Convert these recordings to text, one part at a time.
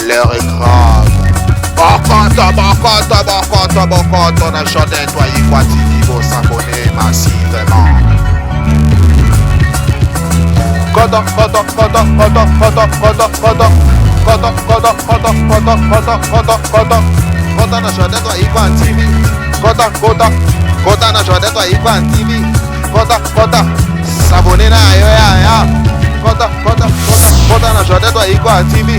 L'heure est grave. Bokota, bokota, bokota, bokota na Jordan Toyikwa TV, bo s'abonner massivement. Kota, kota, kota, kota, kota, kota, kota. Kota, kota, kota, kota, kota, kota, kota. Kota na Jordan Toyikwa TV. Kota, kota, kota na Jordan Toyikwa TV. Kota, kota, s'abonner na yo ya ya. Kota, kota, kota, kota na Jordan Toyikwa TV.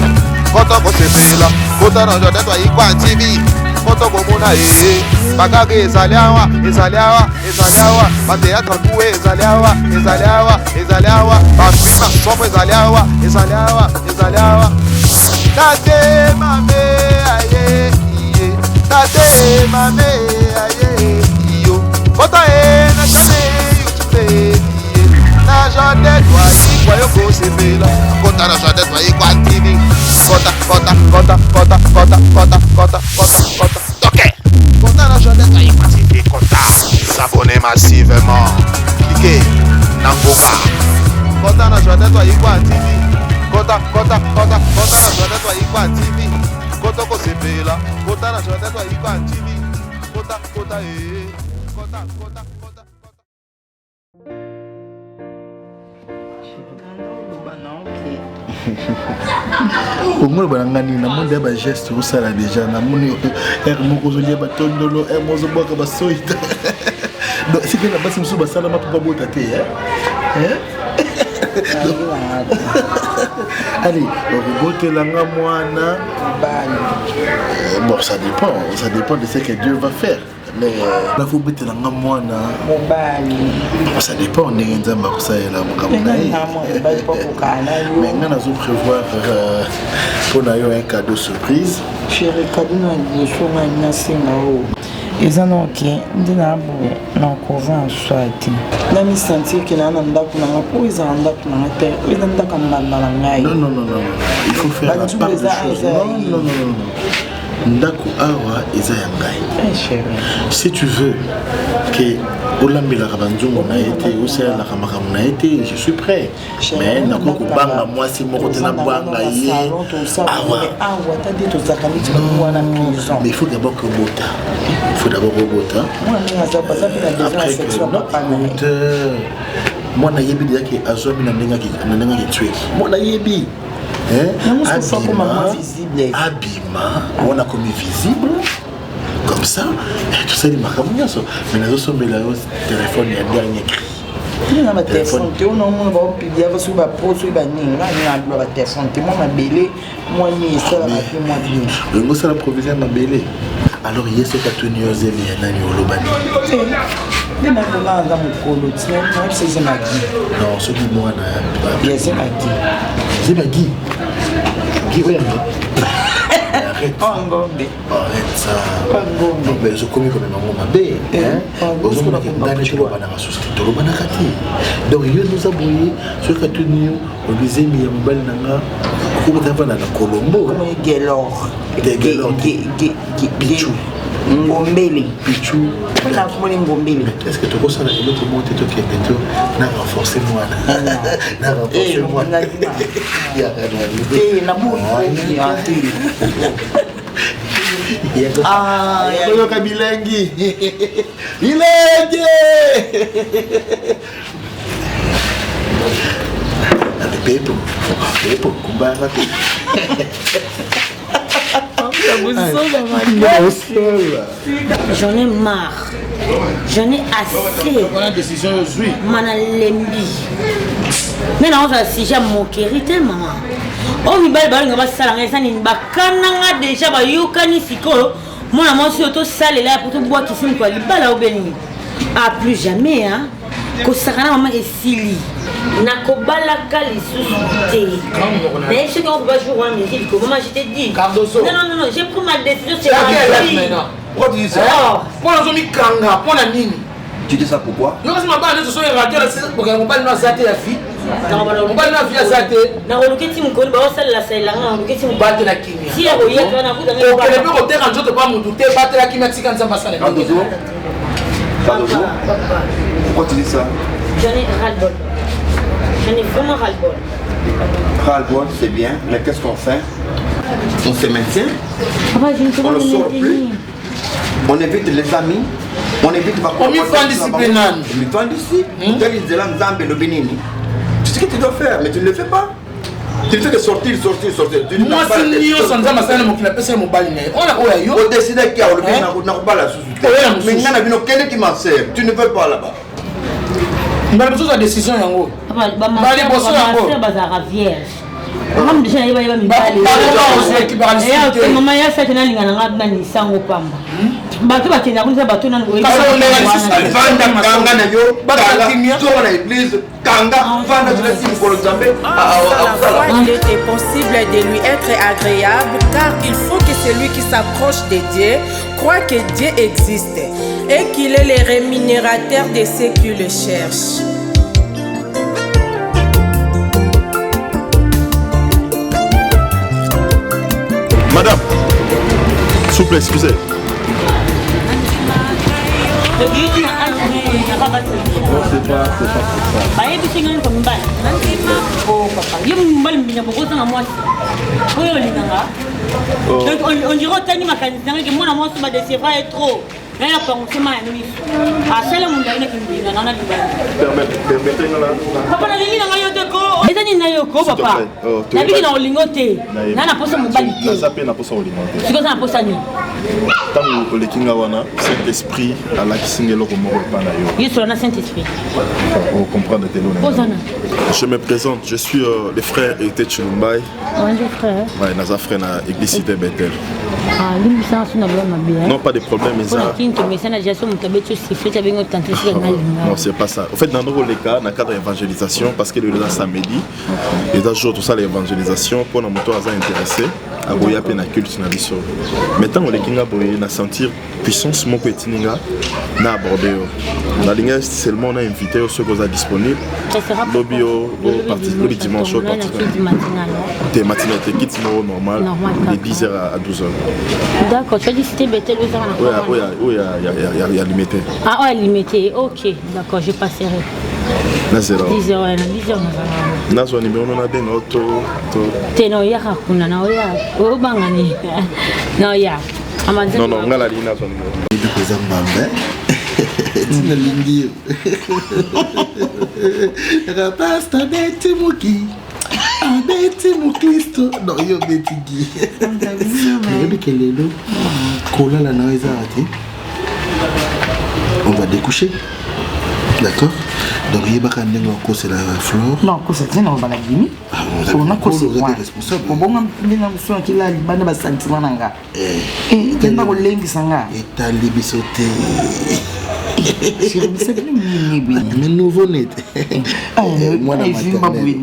Kota kosepela, kota na Jordan Toyikwa TV. Kota komona eh. Bakaka ezali awa, ezali awa, ezali awa. Ba théâtre kuwe ezali awa, ezali awa, ezali awa. Ba film somo ezali awa, ezali awa, ezali awa. Tate mame aye iye. Tate mame aye iyo. Kota e na chaîne YouTube iye. Na Jordan Toyikwa yo kosepela. Kota na Jordan Toyikwa TV. Kota, kota, kota, kota, kota, kota, kota, kota, kota. Toke. Kota na Jordan Toyikwa TV. Kota. S'abonner massivement. Cliquez. Na ngonga. Kota na Jordan Toyikwa TV. Kota, kota, kota, kota na Jordan Toyikwa TV. Kota kosepela. Kota na Jordan Toyikwa TV. Kota, kota, eh. Kota, kota, kota. Ongoloba na ngai nini? Namoni ya bageste osala déjà, namoni ere moko ozolia batondolo, ere moko ozobwaka basoi. Donc sike na basi mosusu basalama mpo babota te. Allez, okobotela nga mwana. Bon, ça dépend, ça dépend de ce que Dieu va faire. Mais nakobetela nga mwana mobali. Bon, ça dépend ndenge Nzambe akosalela makambo na ye. Mais nga nazo prévoir mpo na yo un cadeau surprise. Chéri, cadeau na liboso ngai nasenga oyo eza noke nde na boye na kovin swa te, namisentir ke naa na ndako na nga, mpo ezala ndako na nga te, oyo eza ndako ya mbanda na ngai. Non, non, non, non, il faut faire la part des choses. Non, non, non, non, ndako awa eza ya ngai. Si tu veux ke olambelaka banzungu na ye te, osalelaka makambo na ye te, je suis prêt. Mais nakoki kobanga mwasi moko te, nabwanga ye awa. Mais il faut d'abord kobota, il faut d'abord kobota. Après que mwana yebi déjà ke azwami na ndenge akitweki, mwana yebi abima, abima wana akomi visible comme ça, tosali makambo nyonso. Mais nazosombela yo telefone ya dernier cri. Na batelefone te, ona omona baopubliaka soki bapo, soki banini. Nga nini, na batelefone te, mwa mabele, mwa nini esalaka te, mwa bien. Olingi osala provision ya mabele? Alors ye soki atuni yo zemi ya nani, oloba nini? Nde nakona aza mokolo tinayebisa eza magi. Non, soki mwana eza magi. Eza magi gi oyo yanga. Ngombe. Arrête ça. Mais ozokomi komema ngo mabe. Ozomonaka ngana, tolobanaka susu te, tolobanaka te. Donc yo noza boye, soki atuni yo, olobi zemi ya mobali na nga, okobota vanda na Kolombo. Gelor. Gelor. Pichu. Ngombele. Pichu. Nakomoni ngombele. Est ce que tokosala eloko moko te? Tokende to na renforcer mwana, na renforcer mwana. Te, naboyi. Oyoka bilengi bilenge pepo pepo kumbanga. J'en ai marre. J'en ai assez. Mana lembi. Mais na oza sujet ya moquerie te, mama. Oyo mibali balinga basala ngai eza nini? Bakananga déjà, bayokani. Sikoyo mwana mwasi oyo tosalela ya po tobwakisi moto ya libala obe nini? Ah, plus jamais, hein. Kosaka na mama esili, nakobalaka lisusu te. Nayebi soki yango ba jour wana mesili ko mama, je te dis, non, non, non, j'ai pris ma décision, c'est ma vie. Pourquoi tu dis ça? Mpo nazomikanga mpo na nini? Tu dis ça pourquoi? Yo kasi mabala nyonso soki raté, mobali no aza te ya vie, mobali no ya vie aza te. Nakoluki ti mokoli baosalela salelanga, nakoluki ti batela kimia. Ti ya koyaka wana. Okende mpe koteka nzoto pa mutu te, batela kimia, tika Nzambe asala. Cardozo, Cardozo, pourquoi tu dis ça? J'en ai ras-le-bol. J'en ai vraiment ras-le-bol. Ras-le-bol, c'est bien, mais qu'est-ce qu'on fait? On se maintient. Papa, je ne peux On pas ne me sort plus. maintenir. On évite les amis. On évite ba Omifandisi mpe nani? Omifandisi. Otali nzela Nzambe elobi nini? Tu sais ce que tu dois faire, mais tu ne le fais pas. Tu ne fais que sortir, sortir, sortir. Tu n'as pas mwasi la tête. nyonso nzambe asali na mokili apesa ye mobali na ye ona oyo ya yo odecidaki olobi Hein? nakobala susu te Oya mosusu. mais nga na bino kende ki ma sœur, tu ne veux pas là-bas. Mbala mosusu ya décision yango. Papa, Mbala liboso yango. ba bazalaka vierge. Mama déjà nayeba yeba mibali. Ba- ba- ba- ba- ba- Eya, te, mama ya saki nalinga na nga nani sango pamba. Bato bakenda kuna bato nani Kasi olenga lisusu. Vanda, kanga na yo, Baka kanga, kimia. zonga na église, kanga, vanda, tulasi mokolo Nzambe akosala. Il était possible de lui être agréable, car il faut que celui qui s'approche de Dieu croit que Dieu existe et qu'il est le rémunérateur de ceux qui le cherchent. Madame, s'il vous plaît, excusez. Bayebisi ngai ko mibali o papa ye mobali mbina bokozanga mwasi oyo olinganga. Donc on dirait otangi makanisi nanga ke mwana mwasi badecevra ye trop, ngai napangusema ya miso asala mundu ayinaki mbinga nanga libali. Permettez-moi là. Papa, nalingi na ngai yo te ko eza nini na yo ko S'il te papa. plaît. Oh, Nabiki na olingo te, na na posa mobali te. Naza mpe na posa kolinga te. Sikoyo oza na posa nini? Ntango oleki nga wana, saint esprit alakisi nga eloko moko epa na yo. Yo sola na saint esprit. Ocomprendre te lona. Ozana. Je me présente, je suis le frère Hérité Chilumbai. Bonjour frère. Ouais, naza frère na église Cité Bethel. Ah, limbisa so na loba mabe, hein. Non, pas de problème. Mpona Eza kini tomesana ja so moto abeti osifle ti abengi otante esika nga linga. Non, c'est pas ça. En fait, dans nos cas, dans le cadre d'évangélisation, parce que le samedi, et un jour, tout ça, l'évangélisation, pour nos moto aza intéressé, akoya mpe na culte na biso. Mais ntango oleki nga boye, na sentir puissance moko etindi nga na aborde yo. Nalingi seulement na invité yo soki oza disponible. Ça sera Lobi yo, Lobi lobi dimanche, dimanche, parti. culte matinal, non? Te matinal te, kit moko normal, Normal, de kaka. 10h à 12h. D'accord, tu as dit Cité Bethel, ozaka na Oyo Corona. oyo ya limité. Ah, oyo limité, ok, d'accord, je passerai. Nazela. 10 heures, na 10 heures nazala. Nazwa nimero no nabenga yo to Te, na oyaka kuna, na oya obangani na oya. Non, non, nga nalingi nazwa nimero. Ebiko eza mbamba ntina lingi yo kaka pasta abeti moki abeti mokristo non yo obeti gi nayebi ke lelo kolala na yo ezala te. On va découcher, d'accord? Donc yebaka ndenge okosela Flore. Non, kosa te, na obala bimi. Ah, oza te responsable. Obonga ndenge mosu nakila libanda basentiment na nga kenda kolengisa nga. Etali biso te. Chéri, bisa bino nini boye? Mais nouveau né te. Ah, mwana evimba maternel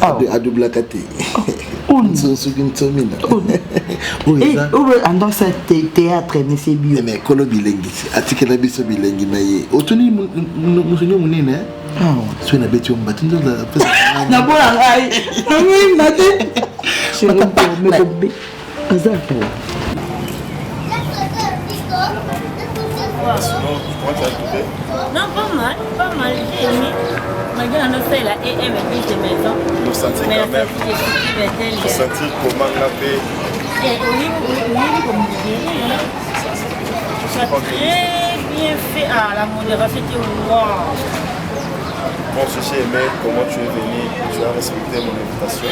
boye. adublaka te soki nsomina oyo eza. Oyo andosa théâtre monsieur bio. Mais kolo bilengi atikela biso bilengi na ye otuni mosungi monene soki nabeti yo mbati nzola. Nabola ngai nangimba te chéri mekobe aza to. Sinon, comment tu as trouvé? Non, pas mal, pas mal, j'ai aimé. Malgré la noce, la AM est de maison. Nous sentir Mais quand même. la Cité Bethel. Nous sentir comment on a fait. Eh, oui, oui, oui, comme vous. Ça très bien fait. Ah, la modération était wow. Bon, j'ai aimé comment tu es venu, tu as respecté mon invitation.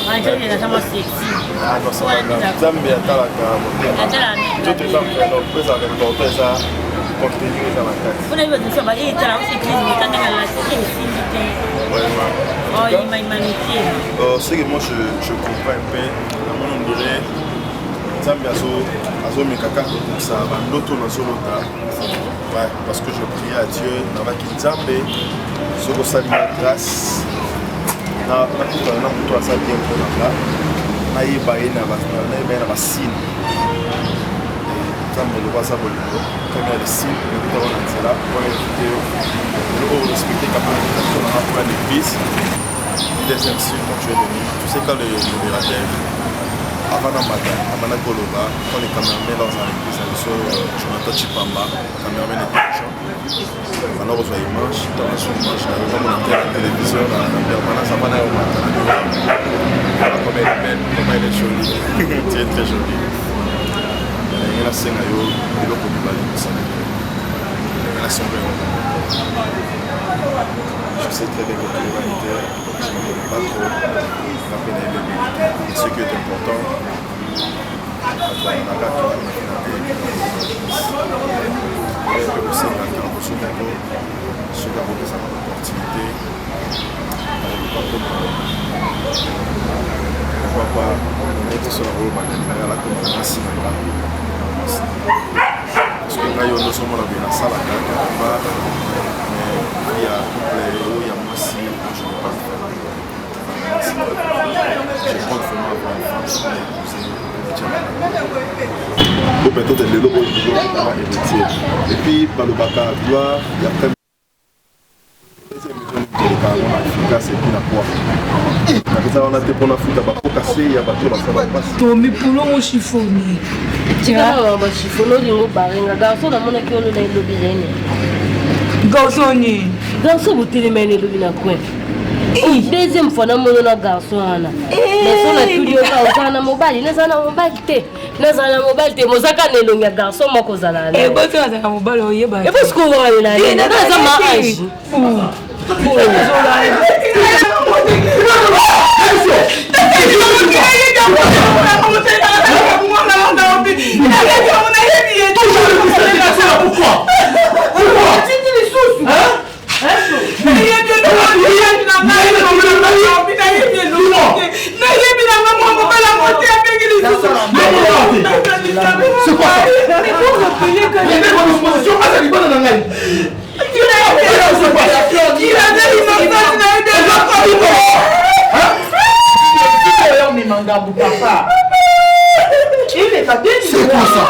Ah, j'ai la chambre sexy. Ah non, c'est pas grave. Nzambe atalaka motema. Atalaka. Tout eza mpena eza important, eza contenu eza na kati. Mpona yebi bato mosusu baetala osi église motandaka la seke esimbi te. Vraiment. Oh, imamité. Ce que moi je comprends un peu, namoni on dirait Nzambe azomeka kaka kokokisa bandoto nazolota. Ouais, parce que je priais à Dieu, nabaki Nzambe soki osali nga grâce nakutana na moto aza bien mpo na nga, nayeba ye nayeba ye na basigne. Nzambe eloko aza bolingo, première de signe ekutaka na nzela mpona invité yo eloko orespecte quand même invitation nanga mpona l'église. Deuxième signe, quand tu es venu, tu sais, quand le modérateur Avant namata, abandaki koloba quand le cameraman aza na église na biso Jonathan Chipamba, cameraman intelligent, banda kozwa image, ntango azwi image na yo ozomona te na télévision na permanence avant na yo omata na yo. Voilà comme elle est belle, comme elle est jolie. Tu es très jolie. Ndenge nasenga yo biloko mibale kosala te. Ndenge nasenga yo. Je sais très bien que tu es tu ne connais pas trop. Nga mpe nayebi ebele te. Mais ce qui est important, bato balingaka toujours na fina te. Mpe kosenga ntango mosusu moko soki akopesaka opportunité akoluka koma pourquoi pas neti so nakoloba nalingaka nakoma mwasi na nga, parce que ngai yo nyonso omona boye nasalaka quelque part, mais vie ya couple oyo ya mwasi, je ne pas faire. Je compte vraiment avoir une femme, je vais épouser. Po peut-être lelo oyo tozokutana héritier et puis balobaka gloire ya deuxième émission toleka yango na efficace et puis na poids nakeza wana te mpona futa bapokase ya bato basala mpasi. Tomi pulongo chiffoni. Tikala ba chiffon olingo barenga garçon namonaki ono na elobi nene. Garçon nini? Garçon botelemani elobi na coin. Deuxième fois namono na garçon wana. Garçon natuli yo ka ozala na mobali, nazala na mobali te. Nazala na mobali te, mozaka na elongi ya garçon moko ozala na. Eh boso azala na mobali oyeba. Eh boso ko wana na nini? Naza ma âge. C'est quoi ça? Mais disposition aza libanda na ngai. C'est quoi ça?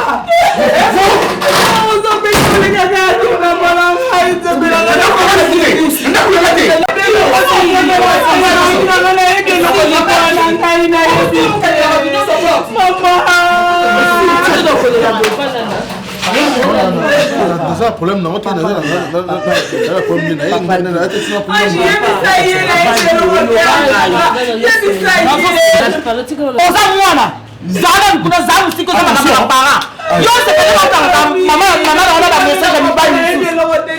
Naza problème nango te, naza na problème na ye, na te tina problème. Oza mwana, zala kuna, zala mosika, oza makambo ya parent. Yo sepele bakangaka mama mama na wana bamessage ya mibali mosusu.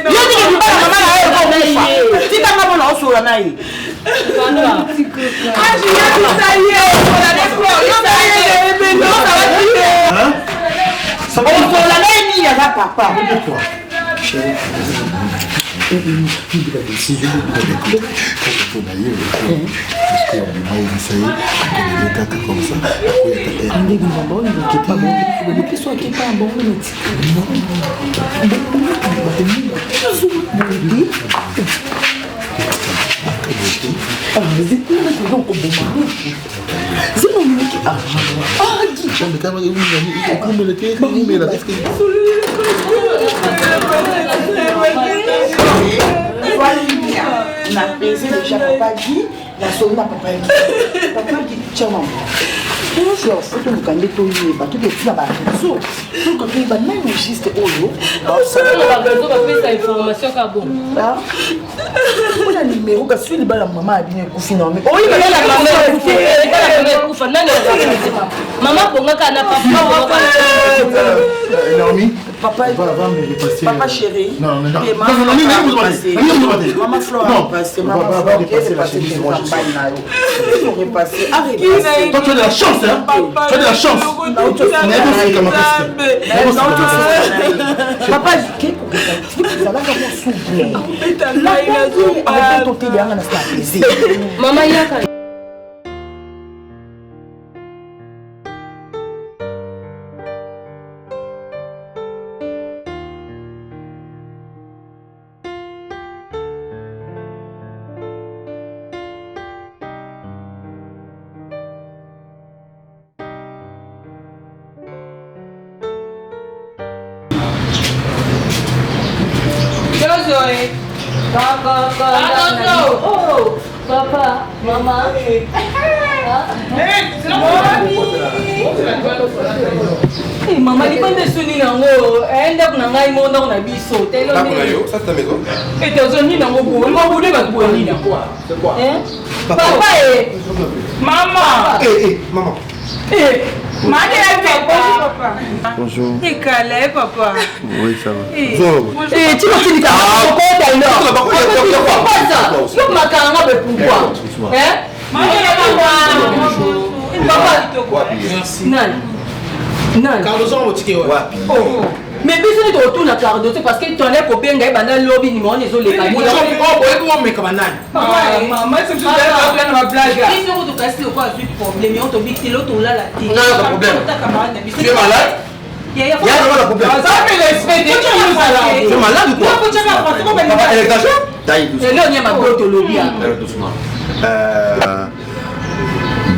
Yo ndenge mibali ya mama na yo ekokufa, tikanga mona osola na ye. Osola na ye nini? Aza papa. Na pese déjà papa Guy, nasoli na papa Guy. Papa Guy, tiama bonjour. Fo toluka nde toyeba, toketina bareseau, toluka toyeba nani juste oyo. Bapesa information ka bon. Mpona nimero, kasi soki libala mama ya bino ekufi na ekufa nani? Mama bongaka na papa. Naomi. Papa, va, va me repasser. Papa chéri. Non, non, non. Clément, Non, non, non, non, non, non, non, Maman Flore a non. repassé. Va, Maman va, va Flore, repasser la chemise, moi je sors. Repasser, a repassé. Toi, tu as de la chance, hein. Tu as de la chance. Papa, ozalaka mwa souple toteleanga na sa. Mama yaka. Oh, papa. Mama. Mama libanda esoni nango ndako na ngai mo ndako na biso ete ozoni nango boye mabude bato boye nini papa e mama mama Bonjour. Ekala eh papa. Oui, ça va. Eh, tu vas finir par Yo makanga be pourquoi? Hein? Papa. Merci. Nani? Nani? Cardozo otike wapi? Oh. Mais biso nde tokotuna Cardozo parce que tonde kobenga ye banda lobi nimero wana ezoleka. Oyebi omeka banani? Biso kutu kasi lokola azwi problème yo tobiki lelo tolala te. Tu es malade? Il y a vraiment un problème. Tu es malade ou quoi? Papa, elle exagère? Taille doucement. Lelo nyama boto lobi. Doucement.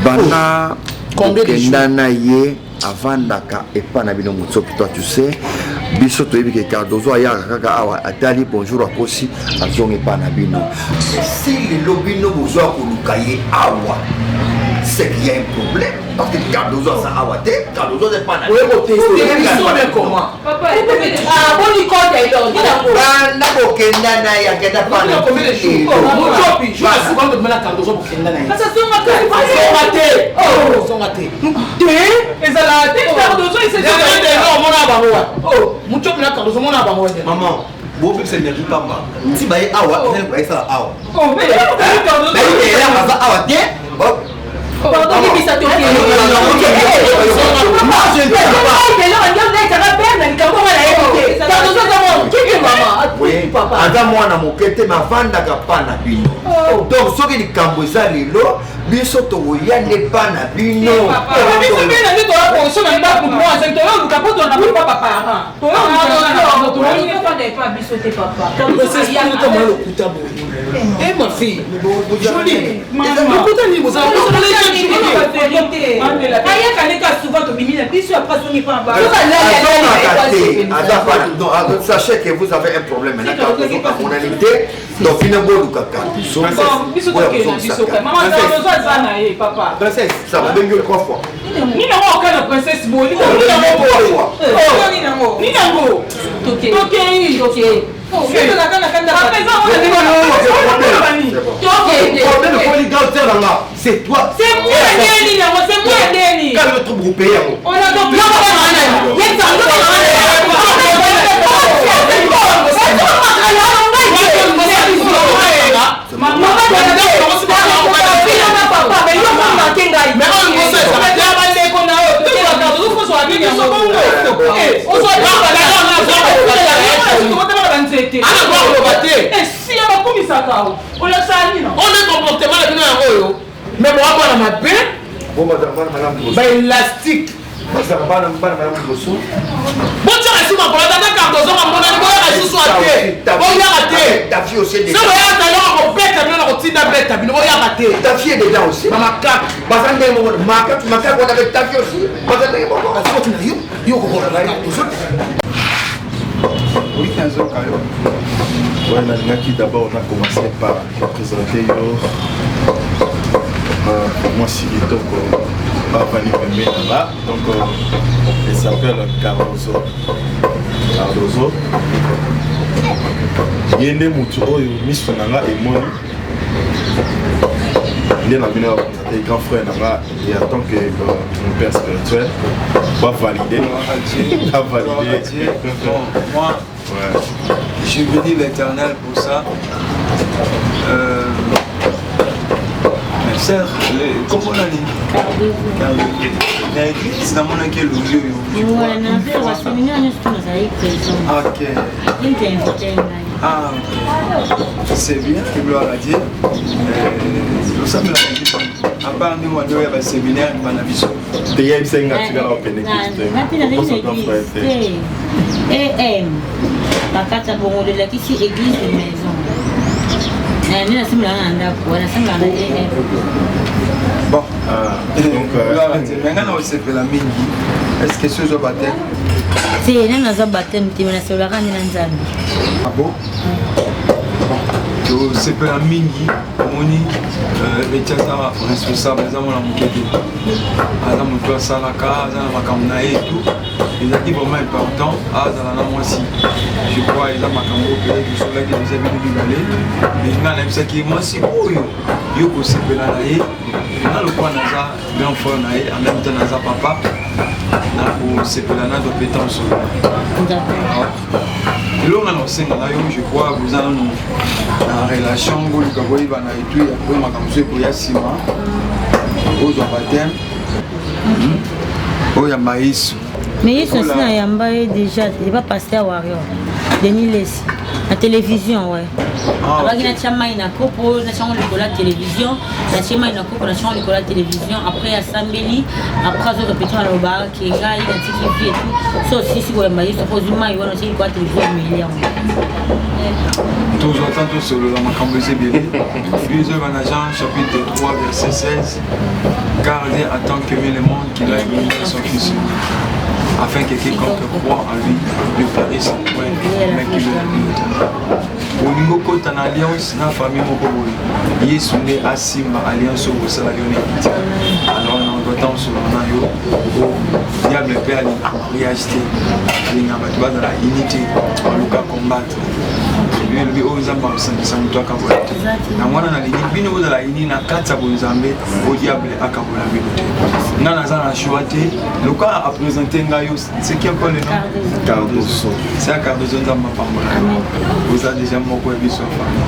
Bana kokenda na ye avandaka epa na bino motsopi toi tu sais biso toyebi ke Cardozo ayaka kaka awa atali bonjour akosi azongi epa na bino. Si lelo bino bozwa koluka ye awa, c'est qu'il y a un problème parce que Cardozo aza awa te, Cardozo aza epa na banda kokenda na ye akenda pa na Maman, bobebisa énergie pamba ti baye awa bayesala awa baza awa te. Pardon, libisa aza mwana moke te, mavandaka pa na bino. Donc soki likambo eza lelo, biso tokoya nde pa na bino. Biso mpe na nde toya position na ndako mwa toyoluka mpo tona papa baparent. Lokuta boye. Eh ma fille, jolie. Lokuta nini bozala? Ayaka ndeka souvent tobimi na biso après azongi pa. Sachez que vous avez un problème maintenant monalité, donc bino bolukaka. Biso tokende na biso, mama aza na ye papa. Princesse, ça va bengi trois fois. Nini yango okana princesse boli? Nini yango? Nini yango? Tokei, tokei. C'est toi. C'est moi ndeni yango, c'est moi ndeni. Quand le troupe groupé yango. On a donc One comportement na bino yango oyo, mais boabwana mabe, baélastique. Botiaka esi makolo tata Cardozo mamonani, boyaka lisusu te, boyaka te. So boyaka taloko kobeta bino na kotinda beta bino, boyaka te. Ta fille est dedans aussi. Bamakaka baza ndenge moko, makaka makaka wana avec ta fille aussi, baza ndenge moko. Azokoti na yo, yo okokola Cardozo. Oui, nazoka yo. Ouais, nalingaki d'abord on a commencé par présenter yo mwasi kitoko bavandi pembeni na nga. Donc elle s'appelle Cardozo. Cardozo ye nde motu oyo miso na nga emoni nde na bino ya présenter grand frère na nga et en tant que mon père spirituel va valider, va valider. Bon, moi, ouais, je bénis l'Éternel pour ça. Mes sœurs, comment on a dit? Na église namonaki elongi oyo. Ok. Ah, ok. C'est bien, que gloire à Dieu. Osambela na église à part ndenge wana oyo ya baséminaire bana biso? Te, yebisa nga tikala okende église te. Em bakati ya bongo elakisi église de maison nde nasembolaka na ndako, nasembolaka na em. Bon, donc gloire à Dieu. Mais nga na osepela mingi, est ce que soki ozwa baptême? Te, nani nazwa baptême te, me nasololaka nde na Nzambe. Ah bon, tosepela mingi. Omoni Eti aza responsable, aza mwana moke te, aza moto asalaka, aza na makambo na ye et tout. Ezalaki vraiment important azala na mwasi. Je crois eza makambo oyo peut-être tosolaki deja bino mibale, mais ngai nayebisaki ye mwasi oyo yo kosepela na ye, nga lokola naza grand frère na ye, en même temps naza papa, nakosepela nazwa mpe temps solo. Eloko nga na kosenga na yo, je crois boza nano na relation, boluka boyebana et tout, après makambo mosusu ekoya nsima, ozwa baptême oyo yamba Yesu. Mais Yesu asi na yamba ye déjà, epa pasteur Warrior Denis Lessi na télévision, ouais. Ah, Abaki natya mai na kopo, natya yango likolo ya télévision, natie mai na kopo, natya yango likolo ya télévision, après asambeli, après azo répéter maloba ke ngai natiki vie et tout. So osisi koyamba Yesu, après ozwi mai wana otie likolo ya télévision, omeli yango. Tozwa temps tosolola makambo eza ebele. Biso na Jean chapitre 3 verset 16, car Dieu a tant aimé le monde qu'il a donné son fils unique, afin que quiconque croit en lui ne périsse point, mais qu'il ait la vie éternelle. Olingi okota na alliance na famille moko boye, Yesu nde asimba alliance oyo bosalaki yo na Héritier. Alors na ntango osolola na yo, o diable mpe alinga mariage te, alinga bato bazala unité, baluka combattre. Elobi oyo Nzambe akosangisa moto akabola te. Yango wana nalingi bino bozala uni na kati ya bonzambe, o diable akabola bino te. Nga naza na choix te, loka apresente ngai yo, c'est qui encore le nom? Cardoso. C'est Cardoso, Nzambe apambola yo. Oza déjà moko ya biso ya famille.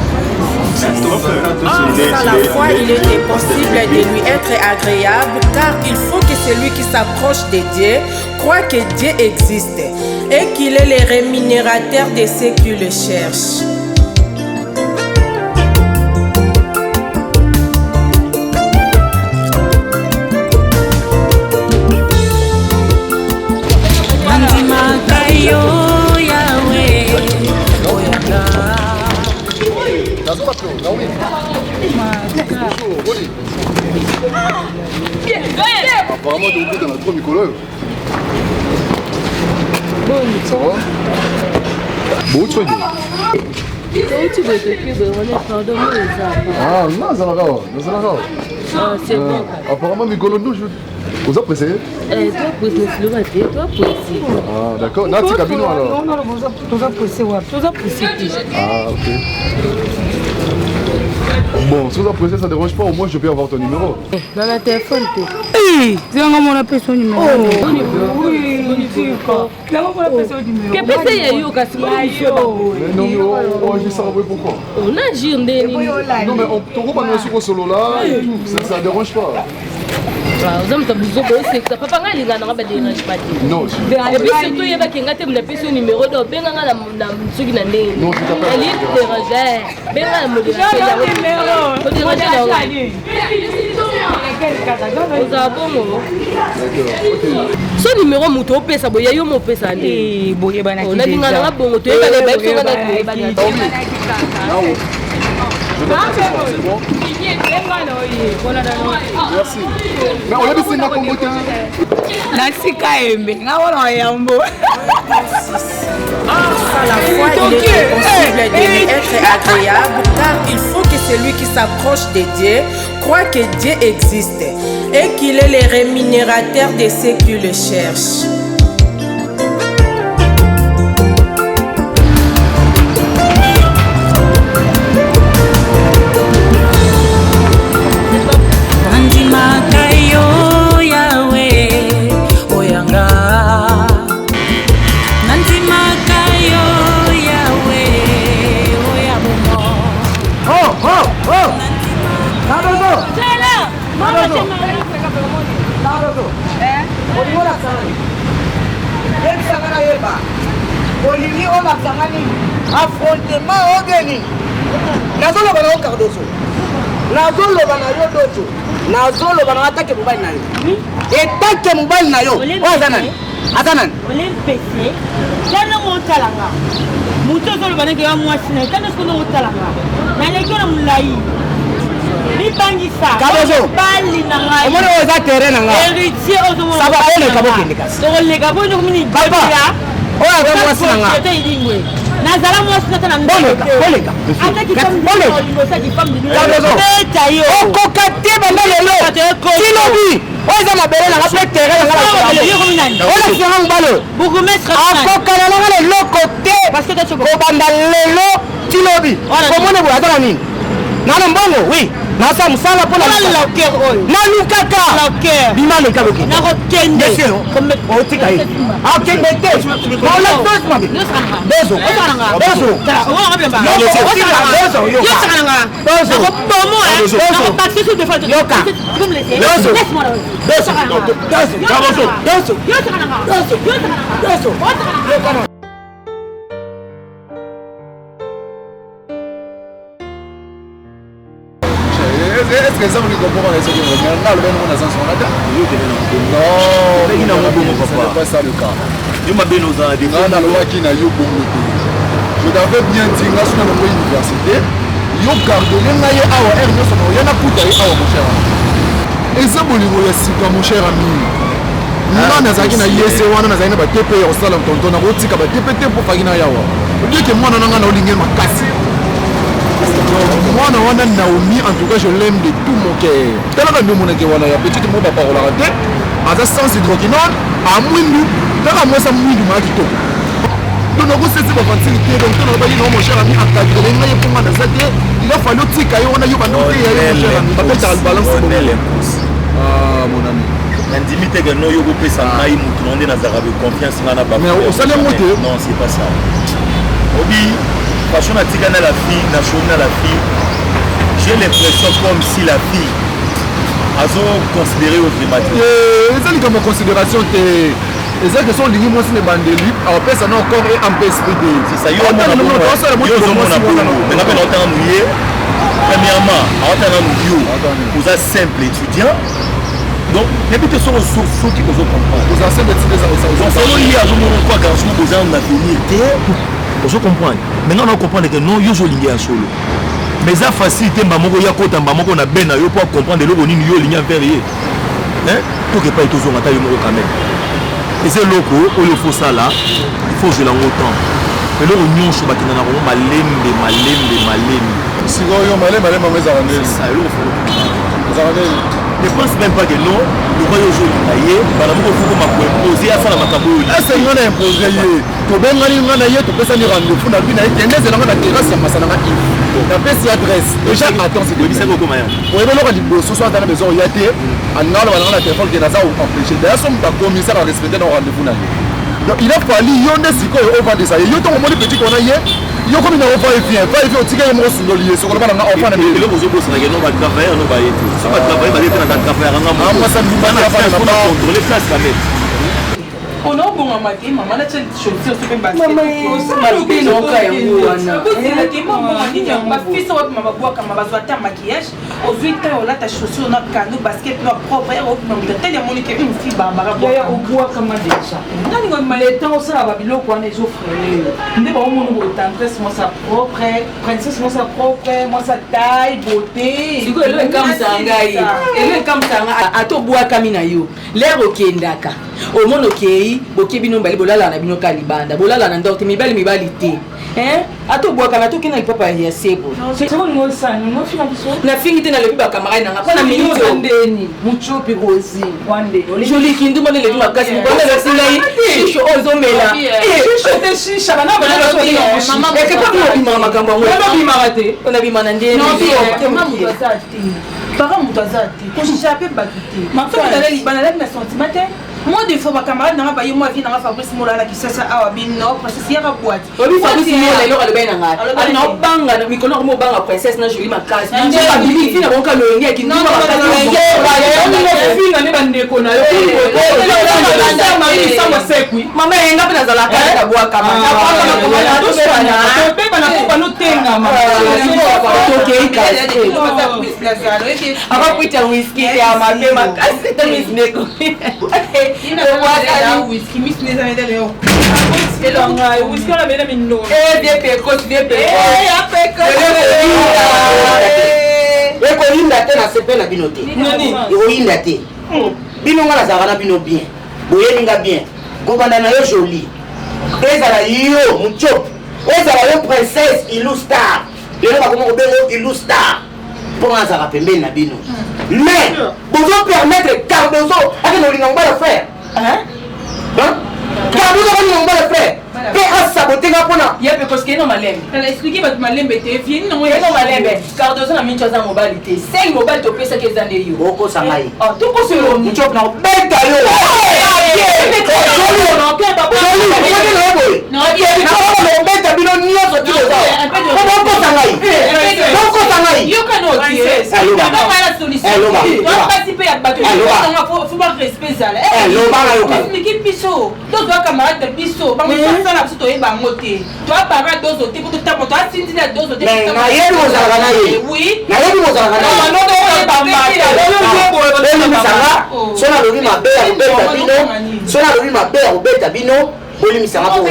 Sans la foi, il est impossible de lui être agréable, car il faut que celui qui s'approche de Dieu croit que Dieu existe et qu'il est le rémunérateur de ceux qui le cherchent. Nandimaka yo Yahweh, oyanga. Apparemment, tokutana trop mikolo oyo. Ça va? Bouti wapi? Touti boye toki boye wana pardon mo eza. Ah, nazalaka awa, nazalaka awa. Ah, c'est bon. Apparemment mikolo ndu oza pressé? Eh, toi pressé, siloba te, toi pressé. Ah, d'accord. Natika bino alors. Non, non, toza pressé wapi? Toza pressé te. Ah, ok. Bon, si vous appréciez, ça ne dérange pas, au moins je peux avoir ton numéro. Dans la téléphone, te. Eh, zanga mona pesa numéro. Kepesa ya yo kasi Mais non, mais on agit ça, pourquoi? On agir nde nini? Non, mais on tokobanda soki osolola et tout, ça ne dérange pas. Oza moto ya buzoba, osekisa papa ngai alingaka nanga baderange pas te. Non, Et puis surtout oyebaki nga te napesi yo numéro donc benga nga na soki na ndenge Non, je t'appelle. nalingi dérange, benga na modération, modération ozala bongo. So numéro moto opesa boye ya yo mo opesa nde nalinga nanga bongo, toyebana bayebi songa na toyebana. Je t'appelle ce soir, c'est bon? Merci. Mais oyebisi nga kombo te. Nasika embe nga wana yambo. Sans la foi, il est impossible de lui être agréable, car il faut que celui qui s'approche de Dieu croit que Dieu existe et qu'il est le rémunérateur de ceux qui le cherchent. Nandimaka yo Yahweh, oyanga. Nandimaka yo Yahweh, oya bomo. Oh, oh, oh! Cardoso! Cardoso! Cardoso! Olingi olakisa nani? Yebisanga nayeba. Olingi olakisanga nini? Affrontement obe nini? Nazoloba na yo Cardoso. Nazoloba na yo Dojo. Nazoloba na yo atake mobali na yo. Etake mobali na yo. Oyo aza nani? Aza nani? Olempese tala ndenge otalanga moto ozoloba ndenge ya mwasi na ye, tala siko ndenge otalanga naleki yo na molai, mibangisa Cardoso. bali na ngai. Omoni oyo eza terrain na nga. Héritier ozomona. Ça va, oleka, bokende kasi. Tokoleka po ndokomini. Papa, oyo aza mwasi na nga. Idingwe. Nazala mwasi nata na Boleka, boleka. Boleka. yo. Okoka te banda lelo. Ti lobi. Oyo eza mabele na nga mpe terrain na nga. Olakisa nga mobali oyo. Akokana na nga na eloko te. Kobanda lelo ti lobi. Komona boye aza na nini? Na na mbongo oui. Nasala mosala mpo nalukaka bima leka loki nakokende otika ye akende te bezo bezo Est-ce que ça vous comprend les autres Mais là, le ben on a sans son là. Non, non, non, pas ça le cas. Yo mabe noza na Nga nalobaki na yo bongo te. Je t'avais bien dit nga soki nalongwe université, yo gardele ngai ye awa heure nyonso nakoya nakuta ye awa mon cher ami. Eza bolingo ya sika mon cher ami. Nga nazalaki na yese wana nazalaki na batepe ya kosala tonton nakotika batepe te mpo faki na yawa. Obieke mwana na nga na olingi makasi. Mwana wana Naomi en tout cas je l'aime de tout mon cœur. Talaka nde omonaki wana ya petite moko baparolaka te aza sans hydroquinone amwindu kaka mwasi amwindu maa kitoko donc nakosesi bavantile te donc to nalobaki nao mon cher ami encadrele ngai ye mpo ngai naza te il a fallu otika ye wana yo banda oteya ye mon cher ami babetaka balance ah mon ami nandimi te ke no yo kopesa ngai motu na nde nazalaka be confiance ngai na mais osali yango te non c'est pas ça obi façon natika na la fille na shoni na la fille j'ai l'impression comme si la fille azo considérer yo vraiment te eza likambo ya considération te eza question olingi mwasi na ebandeli akopesa na corps et âme mpe esprit te ozomona bongo nga mpe naotanga moye premièrement aotanga nanu yo oza simple étudiant donc nayebi te soko soki ozo comprendre oza simple étudiant solo ye azomona kwa garçon boza na avenir te ozo comprendre mais nga na comprendre que non yo ozolingi ya solo mais eza facile te mba moko ya kota mba moko na be na yo mpo acomprendre eloko nini yo olingi envers ye toke epai tozonga ata yo moko quand même eza eloko oyo fosala il faut ozwela yango temps eloko nyonso bakenda na yango malembe malembe malembe sikoyo malembe malembe yango ezala ndeni ezala ndeni ne pense même pas que non lokwa yo ozolinga ye mbala moko okokoma koimpose asala makambo oyo ese nga na impose ye tobengani nga na ye topesani rendez-vous na bi na ye kende ezela nga na terrasse ya masana nga ive napesi adresse déjà attends oyebisaki okoma ya oyebi eloko liboso so aza na besoin oya te alinga aloba nanga na telefone ke naza empêché d'ailleurs so moto akomi saka respecte na rendez-vous na ye donc il a fallu yo nde sikoyo ovandisa ye yo ntongo omoni petit kona ye yo komi na va et vient va et vient otika ye moko osundoli ye sokoloba nanga enfant na eloko ozobosanake no batravailleur no baye te so batravailleur baye te na batravailleur anga mokocontrôle place quand même ona obongama te mama natya chaussure soki basketbafisa wapi ma babwakama bazwa ata maquillage ozwi ta olata chaussure na kano basket na propre ya obima moto atali amoni ke fi barbara obwakama deja le temps osala babiloko wana ezofrene yo nde baomona boye tendresse mwasa propre princesse mwasa propre mwasa taille beauté sikoyo elo ekamwisaka ngai elo ekamwisaka ngai ata obwakami na yo lere okendaka omona okei boke bino mibali bolalaka na bino ka libanda bolalaka na ndako te mibali mibali te ata obwakana ata okenda lipapa ya sebo nafingi te nalobi bacamarade nanga mpo na minitendeni muchopi rosi joli kindu mona elebi makasi mokolo elakisi ngai shisho oyo ozomela ekepa bino obimaka makambo yango onabima na ndenge papa moto aza te koshisha mpe bato te soki nalali banalali na sentiment te moi des fois bacamarade nanga baye mwa vie nanga fabrice mola na kisasa awa bino princesse yaka boite obi fabrice mola eloko alobaki na ngai ali na obanga mikolo nakomi obanga princesse na jolie makasi babimi fina bango ka loyenge ya kindumba makasifinga nde bandeko na yo mama yenga mpe nazalaka kabwakama tobebana mpo banotengama tokei kasi abakwita wiski te ya mabe makasi to misneko ekoyinda te na sepe na bino te ekoyinda te bino nga nazalaka na bino bien boyebi nga bien kobanda na yo joli ezala yo mutiope. Ezala yo princesse Ilou Star. Lelo bakoma kobenga yo Ilou Star. Mpo nga nazalaka pembeni na bino. Mais bozo permettre Cardozo akende kolinga mobali ya frère. Hein? Cardozo akolinga mobali ya frère. Mpe asabote nga mpona. Ye mpe kosikei no malembe. Tala explique bato malembe te vieni nango ye no malembe. Cardozo na mincho aza mobali te. Sel mobali topesaki eza nde yo. Okosa ngai. Ah, tokosa yo. Mincho na kobeta yo. Obeta bino nyonso ti boza po bokosa ngai bokosa ngai loba na yoka biso tozwa camarade na biso bamosala biso toyeba yango te toapara dozo te po totambo toasindi na dozo te nayebi kozalaka na ye nayebi kozalaka na ye so nalobi mabe ya kobeta bino so nalobi mabe ya kobeta bino bolimbisanga mpo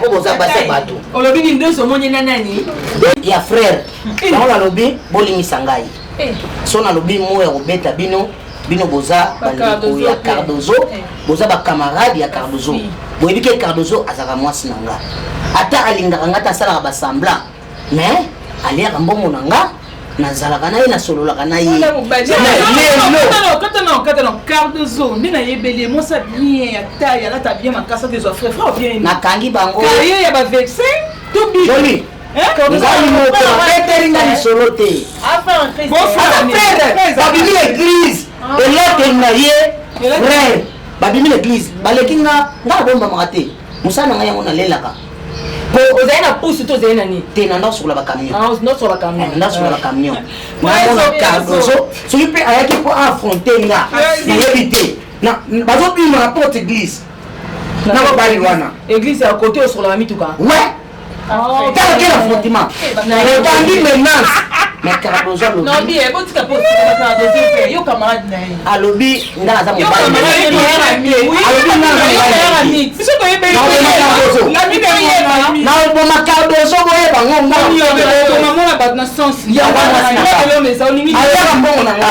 boza basi ya bato olobi nini dozo omoni na nani ya frère yango nalobi bolimbisa ngai so nalobi mo ya kobeta bino bino boza bandeko ya cardozo eh. boza bacamarade ya cardozo boyebi ke cardozo azalaka mwasi na nga ata alingaka nga te asalaka basemblant mais aliaka mbongo na nga nazalaka na ye nasololaka na ye cardozo nde nayebeli ye mwasi bien ya taille alata bien makasi akezwa frère frère bien nakangi bango ya bavexe to bi ngai moko abeteli nga lisolo te frere babimi na eglise elateli na ye frere babimi na eglise baleki nga nga nabombamaka te mosala na ngai yango nalelaka po ozali na pusu to ozali na nini te na ndasokola bacamion ndasokola bacamion ndasokola bacamion namona cardozo soki mpe ayaki mpo affronte nga nayebi te bazobima na porte église na mobali wana église ya kote osokolaka mituka ouais oh, tala quel affrontement obandi menace mais cardozo alobi alobi nga naza mobalinaoboma cardozo boyeba ngo ayaka mbongo na nga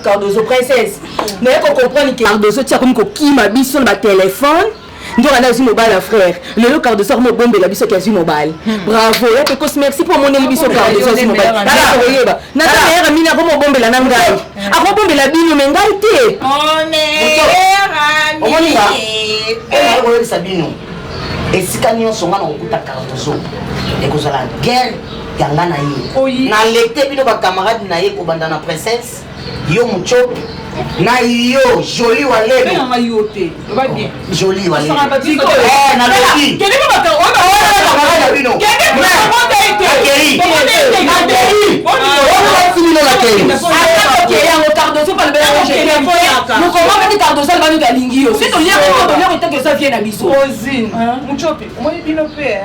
Cardozo princesse naye ko comprendre que Cardozo ti akomi kokima biso na batelefone nzoka nde azwi mobali ya frère lelo Cardozo akomi obombela biso ke azwi mobali hmm. bravo ya pekos merci mpo omoneli biso Cardozo azwi mobali koyeba naza meilleur amini akomi obombela na ngai hmm. akobombela bino me ngai te omoni nga koyebisa bino esika nyonso ngai nakokuta Cardozo ekozala guerre ya ngai na ye nalete bino bacamarade na ye kobanda na princesse yo muchopi na yo joli walelo yo te loba bien joli walelo eh nalobi kende ko baka oyo ba bino kende ko bota ete akei akei oyo na kei akei yango cardozo pa lobela yango je mokoma kati cardozo alobani to alingi yo soki toliaka toliaka etake oza vie na biso ozine muchopi omoni bino mpe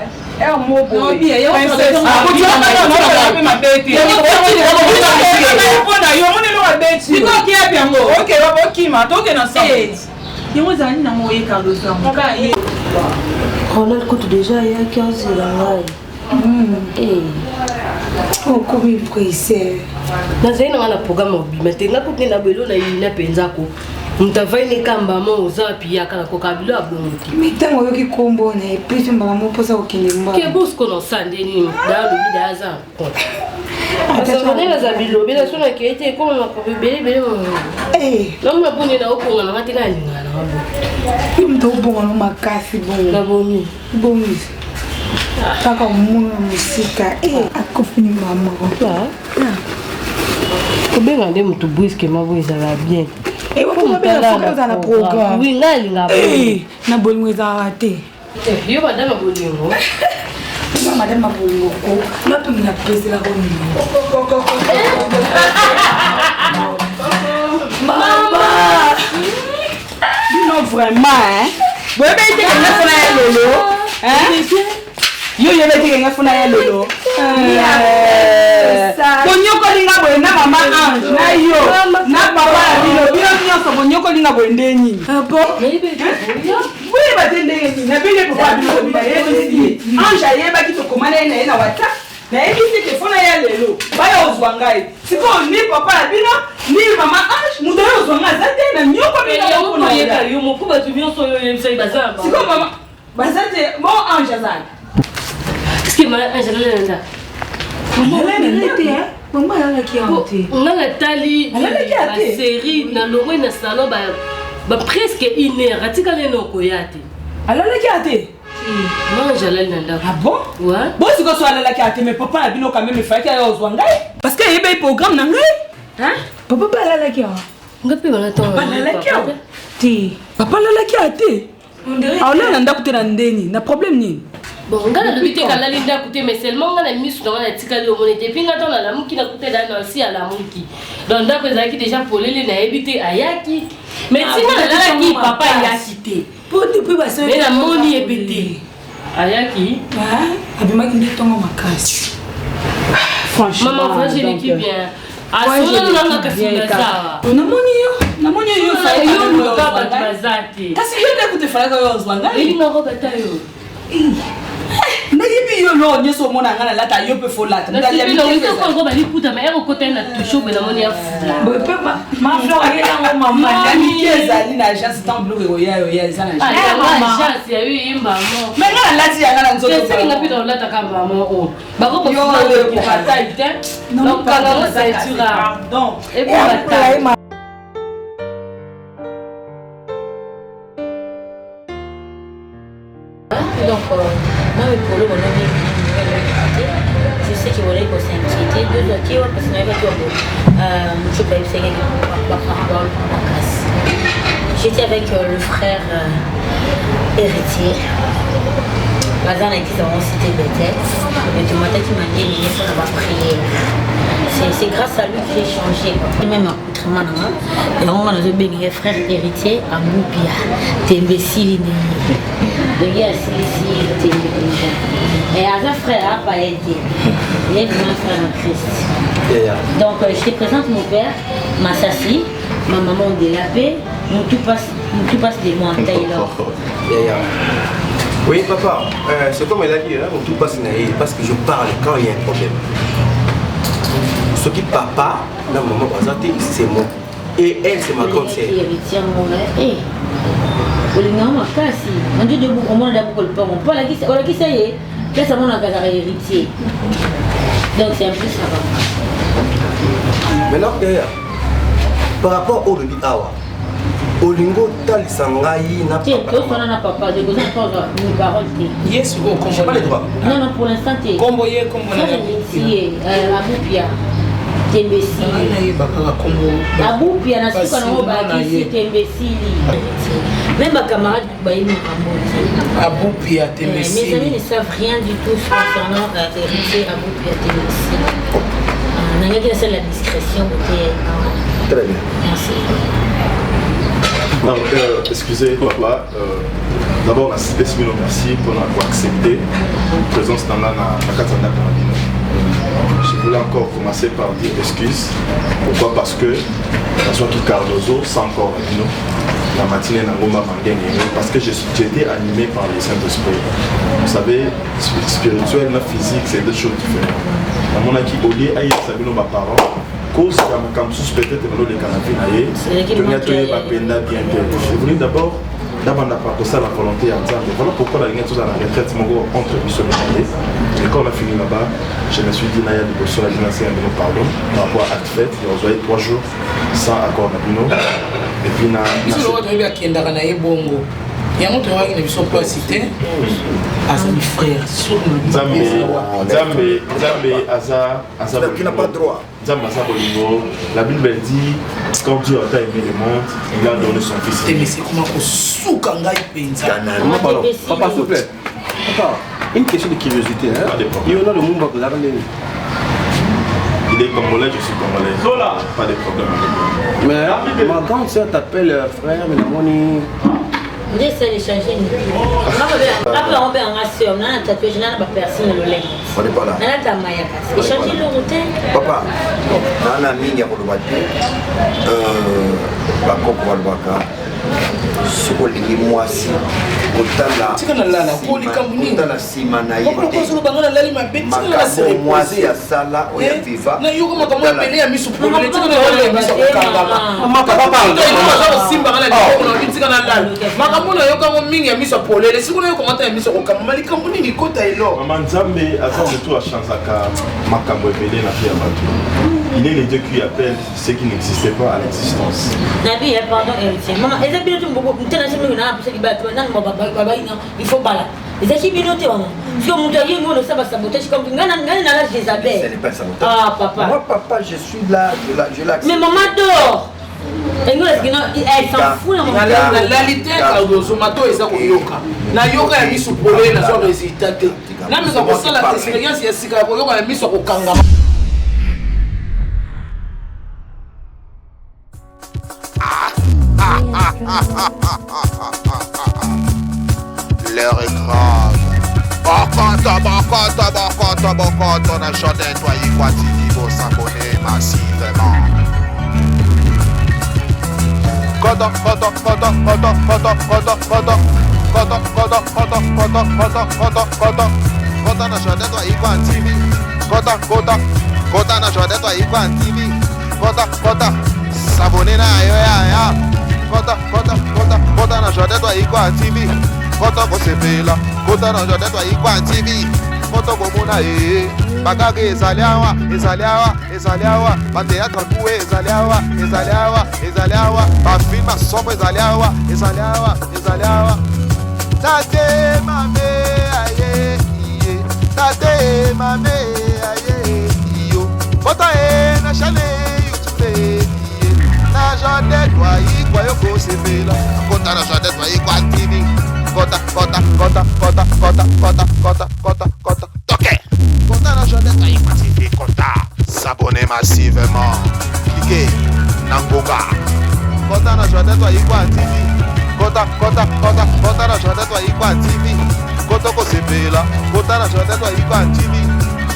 Ronald kutu deja ayaki azela ngai hmm. okomi presse nazali na ngai na programme obima te ngai kutu nde na belo na yina mpenza ko moto avai ne kamba mo oza wapi yaka na koka bilo ya bongo te me ntango oyoki nkombo na ye plus mbala mo mposa kokende mba ke bosko na osala nde nini da alobi da aza compte naza bilobela so nakei te ekoma makambo ebele ebele namona boni na okonga nanga te nalingaka nanga bo yo moto obonga no makasi bongo nabomi bongi kaka omona na mosika akufi ni mama kobenga nde motu briske moko ezala bien ozala na programme oui ngai alingaka na bolingo ezalaka te eh, yo madame ya bolingo nga madame ya bolingo ko nga mpe na peselaka oningo mama bino vraiment boyebaki te kenga fona ya lelo yo oyebaki te kenga fona ya lelo bonyokoli nga boye na mama ange na yo na papa na bino bino nyonso bonyokoli nga boye nde nini ah boyeba te ndenge nini nabenge papa bino nayebisi ye ange ayebaki tokomana ye na ye na whatsapp nayebisi te fona ya lelo baya ozwa ngai sikoyo ni papa na bino Ni mama Ange, moto oyo ozwa nga aza te na nyoko bino Yango moko na koyeba oya. yo moko bato nyonso oyo oyebisaki baza na bango. Sikoyo mama baza te, bon Ange aza. Est-ce que mama Ange alala na ndako? Alala na te, hein? Mama alalaki yango te. Nga natali Alalaki ya te. baserie na longwe na salon ba ba presque une heure atikali ene okoya te. Alalaki ya te. Ange alali na ndako. Ah bon? Ouais. Bon sikoyo so alalaki ya te mais papa na bino quand même efalaki aya ozwa ngai parce que ayebaki programme na ngai. Hein? Papa mpe alalaki awa. Nga mpe bana ntango Papa alalaki awa. Te. Papa alalaki awa te. Aolala na ndako te na ndeni na problème nini? Bon, nga nalobi te kalali ndako te mais seulement nga na misu na nga natikali omoni te puis nga ntango nalamuki nakutela na si alamuki donc ndako ezalaki déjà polele nayebi te ayaki mais Ah, ntina peut-être nalalaki ntango papa makasi. ayaki te Po depuis basali. mais namoni ye mpe te ayaki Abimaki nde ntongo makasi. Franchement. Maman, voyage donc, eleki bien. voyage Asololo eleki nanga kasi bien naza. kaka. Namoni yo, namoni yo Solo fallait yo quand même luka oyo bato ozwa ngai. baza te. Kasi yo nde kutu efalaki oyo ozwa ngai. Elinga robe ata yo. Nayebi yo loo nyonso omona ngai nalata yo mpe folata. nasipelongo baliputa ma ekokota ye na touche obe namoni ya fula Mama ezali na agence ntango biloko ekoya oya eza na agence ya yo eyemba mo Mais ngai nalati yanga na nzoto eselinga mpe na olataka mama o Yo, bakokotai te bakokanga ngo ceinture ekobata Donc, moi, mes polos, mon ami, je sais qu'il voulait qu'on s'inquiétait. Deux autres, parce que n'avait pas je peux J'étais avec le frère héritier. Bazar n'a été en cité Bethel. Mais tu m'as dit qu'il m'a dit qu'on va prier. C'est grâce à lui que j'ai changé. Quoi. Même accoutrement, et on a le frère héritier à Moupia. Tembesili Donc il y a celui-ci, Et à un frère, à Palété. Il est vraiment frère en Christ. Donc je te présente mon père, Massassi, ma maman Delapé, mon tout passe, mon tout passe des mois, Taylor. Oui, papa, c'est comme elle a dit, hein, tout passe parce que je parle quand il y a un problème. Ce qui papa, la maman, c'est moi. Et elle, c'est ma grande sœur. Héritière, mon olingaka makasi nandidi omona da buko lipango mpo olakisa ye place amonaka azalaka héritier donc c'est un peu ça va. Maintenant, derrière, par rapport au lobi awa, olingo otalisa ngai na te toswana na papa tokoza na kozwa ni parole te ye sikoyo J'ai pas les droits. Non, non, pour l'instant te. Kombo ye, kombo na Frère héritier abupia tembesili nayeba kaka kombo abupia na suka nango bakisi tembesili même bacamarade bayebi makambo te abupia Mes amis tembesili ne savent rien du tout concernant héritier Aboupia Tembesili. Nangaki nasala la discrétion côté. Très bien. Merci. Non, excusez papa, d'abord napesi bino merci mpona koaccepter présence na nga na kati ya ndako na bino. Je voulais encore commencer par dire excuse. Pourquoi? Parce que nazwaki Cardozo sans encore na bino na matinée na ngomba Mangenge, parce que j'étais animé par le Saint-Esprit. Vous savez, spirituel na physique, c'est deux choses différentes. Namonaki olie ayebisa bino baparent cause ya makambo mosusu peut-être baloleka na vie na ye, tolinga toyeba mpenza bien te. Je voulais d'abord nabanda par kosala volonté ya Nzambe. Voilà pourquoi nalingi tozala na retraite moko entre biso mibale. Et quand on a fini là-bas, je me suis dit naya liboso na bino, nasenga bino pardon par rapport à acte fait ya ozwai 3 jours sans accord na bino et puis na biso loko toyebi akendaka na ye bongo yango toyokaki na biso place te azali frère. Nzambe, Nzambe, Nzambe aza aza Qui n'a pas droit. Nzambe aza bolingo. La Bible elle dit, quand Dieu a aimé le monde, il a donné son fils. Tembesi ekoma kosuka ngai mpenza. Maman, pardon. Papa, s'il vous plaît. Papa, une question de curiosité. Hein? Il y en a le monde qui Il est congolais, je suis congolais. Pas de problème avec lui. Mais ma grande sœur t'appelle frère, mais namoni. Nde esala échange ape yango mpe yanga sœur nana tatouage nana bapercing na lolenge On n'est pas là. nana tamaya kasi échange eloko te. Papa, nana mingi ya koloba te. Bakoko balobaka Soki olingi mwasi kotala Tika nalala, po likambo nini? kotala nsima na ye Mokolo te. kozolo bango nalali mabe tika nalala se Makambo mwasi reposer. asala oyo Eh, aviva nayoka makambo ebele ya miso polele tika nalala ya miso kokangama Papa, Moto aza kosimbanga na liboko na lobi tika nalala makambo nayokango mingi ya miso ya polele sikoyo nayoka ata ya miso ya kokangama likambo nini kota elo Mama Nzambe aza moto achangeaka makambo ebele na vie ya bato. Il est le Dieu qui appelle ce qui n'existait pas à l'existence. Nabi, eh, pardon, héritier. Maman, eza bino te mboko mutana se mingi na apesa libala to nani babai na il faut bala. Ezaki bino te maman. Parce que mutu aye ngono saba sabotage comme ngana ngana na la Jézabel. Ce n'est pas sabotage. Ah papa. Moi papa, je suis là, je l'accepte. Mais maman dort. Engo est-ce que non, elle s'en fout la maman. Nalali te Cardozo mato eza koyoka nayoka ya miso polele nazwa résultat te nameka kosala expérience ya sika ya koyoka ya miso ya kokangama. L'heure est grave. Bokoto, bokoto, bokoto, bokoto, na Jordan, toi, Ikwa TV, vous s'abonner massivement. Koto, koto, koto, koto, koto, koto, koto. Koto, koto, koto, koto, koto, koto, koto. Kota na Jordan, toi, Ikwa TV. Kota, kota, kota na Jordan, toi, Ikwa TV. Kota, kota, s'abonner na yo ya ya. Kota, kota, kota, kota na Jordan, toi, Ikwa TV. Kota kosepela, kota na Jordan, toi, Ikwa TV. Kota komona ye. Bakake ezali awa, ezali awa, ezali awa. Bateatre kuwe ezali awa, ezali awa, ezali awa. Bafilme somo ezali awa, ezali awa, ezali awa. Tate mame aye iye, tate mame aye iyo. Kota ye na chaîne YouTube iye. Na Jordan toi Ikwa yo kosepela. Kota na Jordan toi Ikwa TV. Kota, kota, kota, kota, kota, kota, kota, kota, kota. Toke. Kota na Jordan toi Ikwa TV. Kota. S'abonner massivement. Cliquez. Nangoga. Kota na Jordan toi Ikwa TV. Kota, kota, kota, kota na Jordan toi Ikwa TV. Kota kosepela. Kota na Jordan toi Ikwa TV.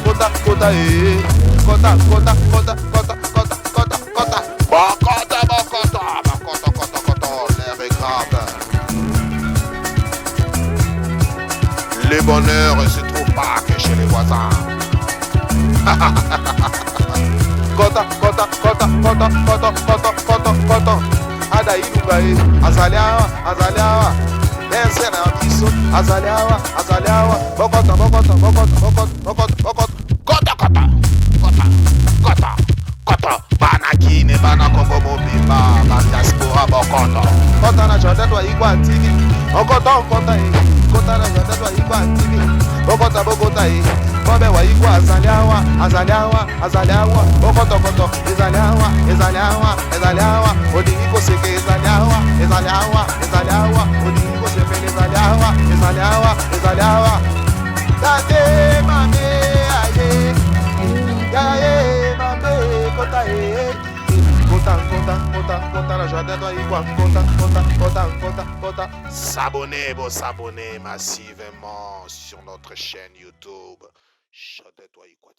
Kota, kota, eh. Kota, kota, kota, kota, kota, kota, kota. Bokota, bokota, bokota, kota, kota. L'air est grave. Le bonheur ne se trouve pas que chez les voisins. Kota, kota, kota, kota, kota, kota, kota, kota. Ada ilunga ye, azali awa, azali awa. Berse na biso, azali awa, azali awa. Bokota, bokota, bokota, bokota, bokota, bokota. Kota, kota, kota, kota, kota. Bana Kine, bana Kongo mobimba, ba diaspora bokoto. Kota na Jordan toi Ikwa TV. Okota, okota ye. Kota na Jordan toi Ikwa TV. Bokota, bokota ye. Bobe wa Ikwa azali awa, azali awa, azali awa. Bokoto, koto, ezali awa, ezali awa, ezali awa. Olingi koseka ezali awa, ezali awa, ezali awa. Olingi kosepela ezali awa, ezali awa, ezali awa. Tate mame aye, yaye mame kota ye. Kota, kota, kota, kota na Jordan toi Ikwa. Kota, kota, kota, kota, kota. S'abonner, bon s'abonner massivement sur notre chaîne YouTube. Jordan toi Ikwa TV.